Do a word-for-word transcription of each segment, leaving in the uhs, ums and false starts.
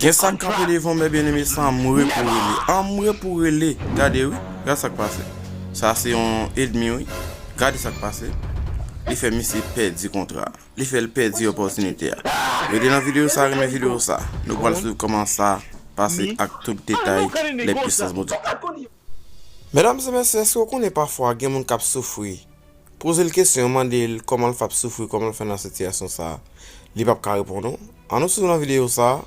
Gen sa k kanpe devan w, men byeneme, se anmwe pou rele. Anmwe pou rele. Gade wi, gade sa k pase. Sa se yon ènmi wi. Gade sa k pase. Li fè misye pèdi kontra. Li fè l pèdi opòtinite a. Rete nan videyo sa, renmen videyo sa. Nou pral swiv kòman sa pase ak tout detay lè pwisans Bondye. Medam e mesye, èske w konnen pafwa gen moun k ap soufri? Poze l kesyon, mande l kòman l fè ap soufri, kòman l fè nan sitiyasyon sa a. Li p ap ka reponn ou. Ann nou swiv nan videyo sa a.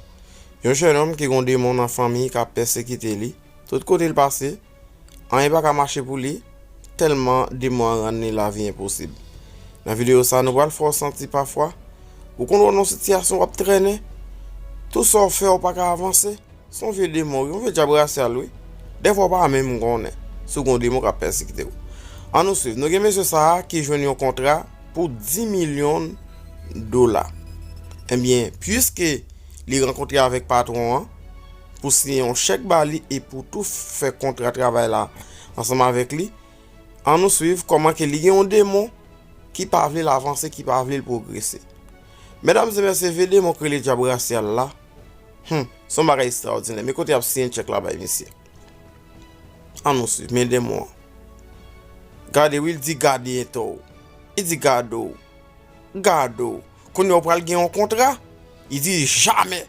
Yon jennonm ki gen yon demon nan fanmi k ap pèsekite li. Tout kote l pase, anyen pa ka mache pou li, tèlman demon an rann li lavi enposib. Nan videyo sa a, nou pral fè w santi pafwa ou konn wè w nan yon sitiyasyon w ap trennen, tout sa w fè, ou pa ka avanse. Se yon vye demon, yon vye dyab rasyal, wi. Dèfwa w pa menm konnen si w gen yon demon k ap pèsekite w. Ann nou swiv. Nou gen mesye sa a ki jwenn yon kontra pou dis milyon dola. Ebyen, piske li rankontre avèk patwon an pou siyen yon chèk ba li e pou tou fè kontra travay la ansanm avèk li, ann nou swiv kòman ke li gen yon demon ki pa vle l avanse, ki pa vle l pwogrese. Medam e mesye, vye demon k rele dyab rasyal la, hmm, se yon bagay ekstraòdinè. Men kote y ap siyen tchèk la bay misye. Ann nou swiv, men demon an. Gade wi, l di gade entò w. Li di gade w. Gade w. Kounye a w pral gen yon kontra? Li di jamè.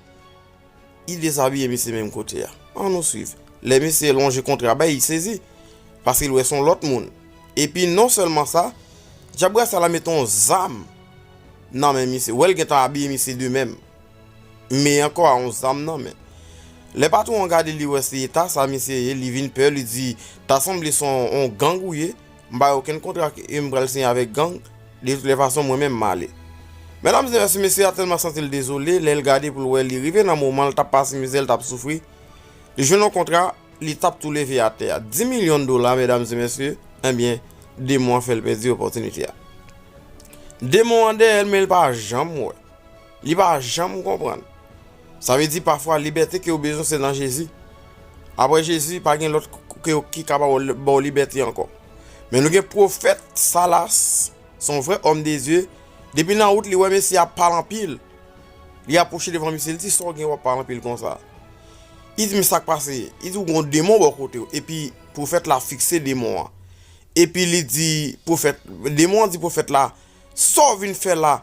Li dezabiye misye menm kote a. Ann nou swiv. Lè misye lonje kontra bay, li sezi. Paske l wè se yon lòt moun. Epi non sèlman sa, dyab rasyal la mete yon zam nan men misye. Ou wè l gentan abiye misye de menm. Men ankò a yon zam nan men. Lè patwon an gade li wè se eta sa misye ye, li vin pè, li di, ta sanble se yon, yon gang ou ye, m pa gen okenn kontra ke m pral siyen avèk gang, de tout lè fason mwen menm m ale. Medam e mesye, mesye a tèlman santi l dezole, lè l gade pou l wè li rive nan moman l t ap pase mizè, l t ap soufri, li jwenn yon kontra, li t ap tou leve atè a. Dis milyon dola, medam e mesye, ebyen, demon an fè l pèdi opòtinite a. Demon an dèyè l, men l pa janm wè. Li pa janm konprann. Sa vle di pafwa libète ke w bezwen se nan Jezi. Apre Jezi, pa gen lòt ke, ki ka ba w, ba w libète ankò. Men nou gen pwofèt Salas, se yon vrè òm de Dye. Depi nan wout, li wè mesye ap pale anpil. Li apwoche devan misye, li di, "Sa w gen w ap pale anpil konsa?" Li di, "Men sa k pase?" Li di, "Ou gen yon demon bò kote w." Epi pwofèt la fikse demon an. Epi li di pwofèt, demon an di pwofèt la, "Sa w vin fè la?"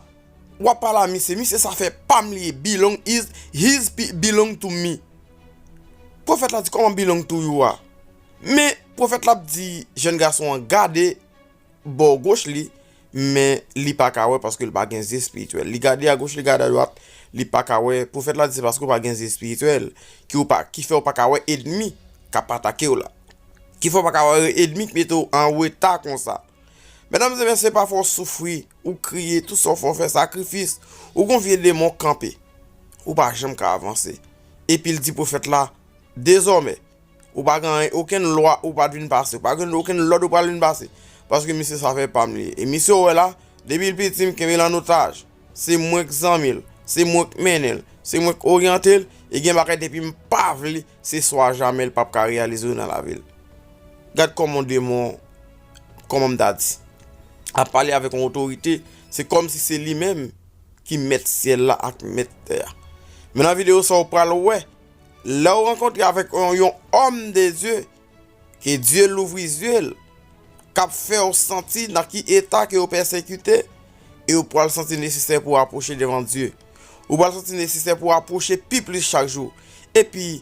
W ap pale a misye, misye sa fè pa m li ye, belong is, his pe-, belong to me. Pwofèt la di, "Kòman belong to you a?" Men pwofèt la ap di jèn gason an gade bò goch li, men li pa ka wè paske l pa gen zye espirityèl. Li gade agoch, li gade adwat, li pa ka wè. Pwofèt la di, "Se paske w pa gen zye espirityèl ki w pa, ki fè w pa ka wè ènmi k ap atake w la. Ki fè w pa ka wè ènmi k mete w an reta konsa." Medam e mesye, pafwa w soufri, ou kriye, tout sa w fè, w fè sakrifis, ou gon vye demon kanpe. Ou pa janm ka avanse. Epi l di pwofèt la, "Dezòmè, ou pa gen okenn lwa ou pa t vin pase, ou pa gen okenn lòd ou pral vin pase." Paske misye sa fè pa m li ye. E misye w wè la, depi l piti m kenbe l an otaj. Se mwen k zanmi l, se mwen k mennen l, se mwen k oryante l, e gen bagay depi m pa vle, se swa jamè l p ap ka reyalize yo nan lavi l. Gad kòman yon demon, kòman m ta di, ap pale avèk yon otorite, se kòmsi se li menm ki mèt syèl la ak mèt tè a. Men nan videyo sa w pral wè, lè w rankontre avèk yon, yon òm de Dye, ke Dye louvri zye l, k ap fè w santi nan ki eta ke yo pèsekite, e ou pral santi nesesè pou w apwoche devan Dye. Ou pral santi nesesè pou w apwoche pi plis chak jou. Epi,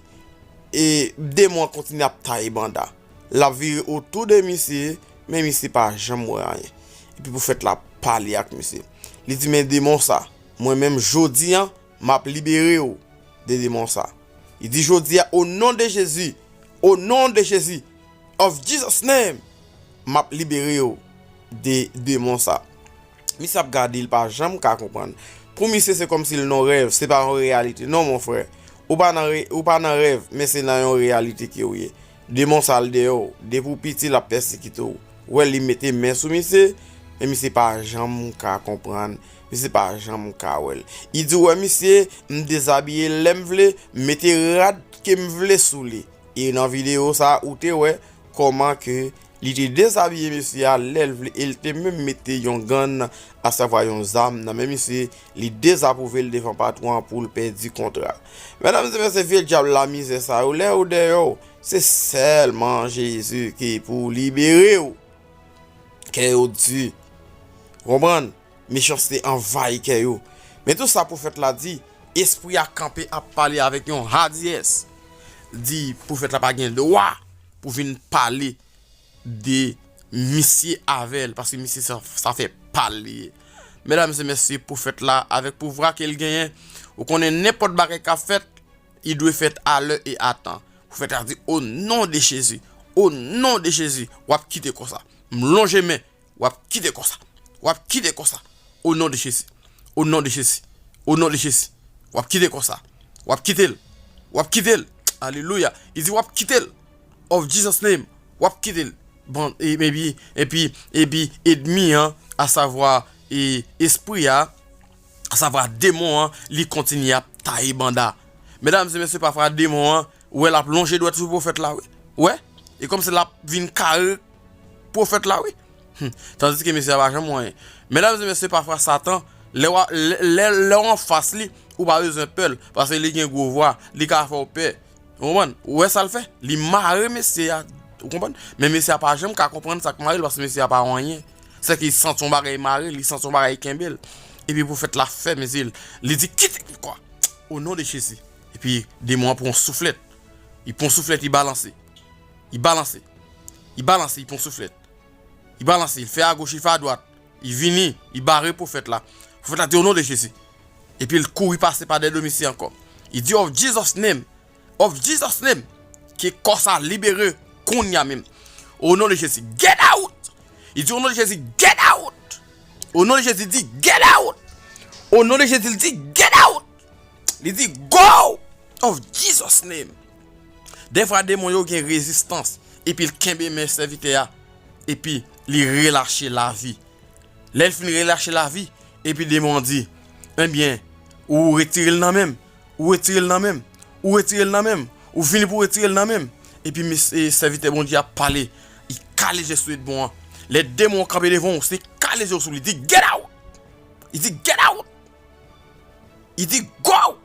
e, demon an kontinye ap taye banda. L ap vire otou de misye, men misye pa janm wè anyen. Epi pwofèt la pale ak misye. Li di, "Men demon sa, mwen menm jodi a, m ap libere w de demon sa." Li di, "Jodi a, o non de Jezi, o non de Jezi, of Jesus name, m ap libere w de demon sa." Misye ap gade, li pa janm ka konprann. Pou misye, se kòmsi l nan rèv, se pa yon reyalite. Non, mon frè. Ou pa nan re-, ou pa nan rèv, men se nan yon reyalite ke w ye. Demon sa al dèyè w. Depi w piti, l ap pèsekite w. Ou wè, li mete men sou misye, men misye pa janm ka konprann. Misye pa janm ka wè l. Li di, "Ou wè, misye, m dezabiye l lè m vle, m mete rad ke m vle sou li." E nan videyo sa, ou te wè kòman ke Li te dezabiye mesye a lè l vle e l te menm mete yon gann, asavwa yon zam, nan men misye, li dezapwouve l devan patwon an pou l pèdi kontra. Medam e mesye, vye dyab lamizè sa yo, lè yo dèyè w, se sèlman Jezi ki pou libere w. Kè yo di. Ou konprann? Mechanste anvayi kè yo. Men tou sa pwofèt la di, espri a kanpe ap pale avèk yon hadiyès. Di pwofèt la pa gen dwa pou vin pale de misye avè l, paske misye sa, sa fè pale. Medam e mesye, pwofèt la, avèk pouvwa ke l genyen, ou konnen nenpòt bagay k ap fèt, li dwe fèt a lè e a tan. Pwofèt la di, o non de Jezi, o non de Jezi, w ap kite konsa. M lonje men, w ap kite konsa. W ap kite konsa. O non de Jezi. O non de Jezi. O non de Jezi. W ap kite konsa. W ap kite l. W ap kite l. Alelouya. Li di w ap kite l. Of Jesus name. W ap kite l. Bon, e, epi, epi, epi, edmi an, asavwa, e, espri a, asavwa demon an, li kontinye ap taye banda. Medam e mesye, pafwa demon an, ou wè l ap lonje dwèt sou pwofèt la, wi. Ou wè? E kòmsi l ap vin kare pwofèt la, wi. Hmm. Tandiske mesye a pa janm wè anyen. Medam e mesye, pafwa Satan, lè w a, lè, lè, lè w anfas li, ou pa bezwen pè l, paske li gen gwo vwa, li ka fè w pè. Ou konprann? Ou wè sa l fè? Li mare mesye a. Ou konprann? Men mesye a pa janm ka konprann sa k mare l, paske mesye a pa wè anyen. Sèke li santi yon bagay mare l, li santi yon bagay kenbe l. Epi pwofèt la fèmen zye l. Li di, kite kwa? O non de Jezi. Epi demon an pran yon souflèt. Li pran yon souflèt, li balanse. Li balanse. Li balanse, li pran yon souflèt. Li balanse, li fè agoch, li fè adwat. Li vini, li bare pwofèt la. Pwofèt la di, o non de Jezi. Epi l kouri pase pa dèyè do misye ankò. Li di, of Jesus name. Of Jesus name. Ke kò sa libere kounye a menm. O non de Jezi, get out! Li di, o non de Jezi, get out! O non de Jezi, di, get out! O non de Jezi, li di, get out! Li di, go! Of Jesus name. Defwa demon yo gen rezistans, epi l kenbe men sèvitè a, epi li relache lavi. Lè l fin relache lavi, epi demon an di, ebyen, ou retire l nan men m, ou retire l nan men m, ou retire l nan men m, ou vini pou retire l nan men m. Epi mis-, e, sèvitè Bondye a pale, li kale je sou demon an. Lè demon an kanpe devan w, se kale je w sou li, di, get out! Li di, get out! Li di, go!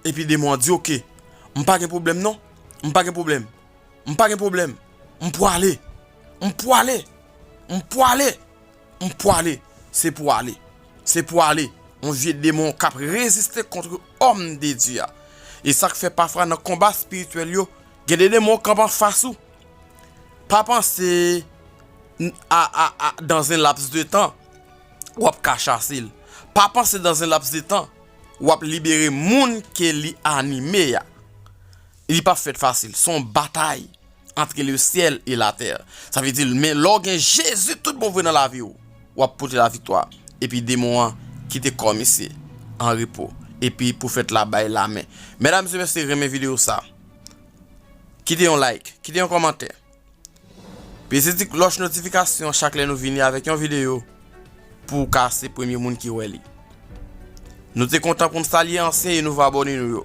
Epi demon an di, oke, m pa gen pwoblèm non, m pa gen pwoblèm, m pa gen pwoblèm, m pwale, m pwale, m pwale, m pwale, se pwale, se pwale, yon vye demon k ap reziste kont òm de Dye a. E sa k fè pafwa nan konba espirityèl yo, gen de demon k ap anfas ou. Pa panse a, a, a, dans un laps de temps, w ap ka chase l. Pa panse dans un laps de temps, w ap libere moun ke li anime a. Li p ap fèt fasil. Se yon batay entre le ciel et la terre. Sa vle di, men lè w gen Jezi tout bon vre nan lavi w, w ap pote laviktwa. Epi demon an kite kò misye an repo. Epi pwofèt la bay lamen. Medam e mesye, renmen videyo sa. Kite yon like, kite yon kòmantè. Peze ti klòch notifikasyon chak lè nou vini avèk yon videyo pou w ka se premye moun ki wè li. Nou te kontan pou n salye ansyen e nouvo abòne nou yo.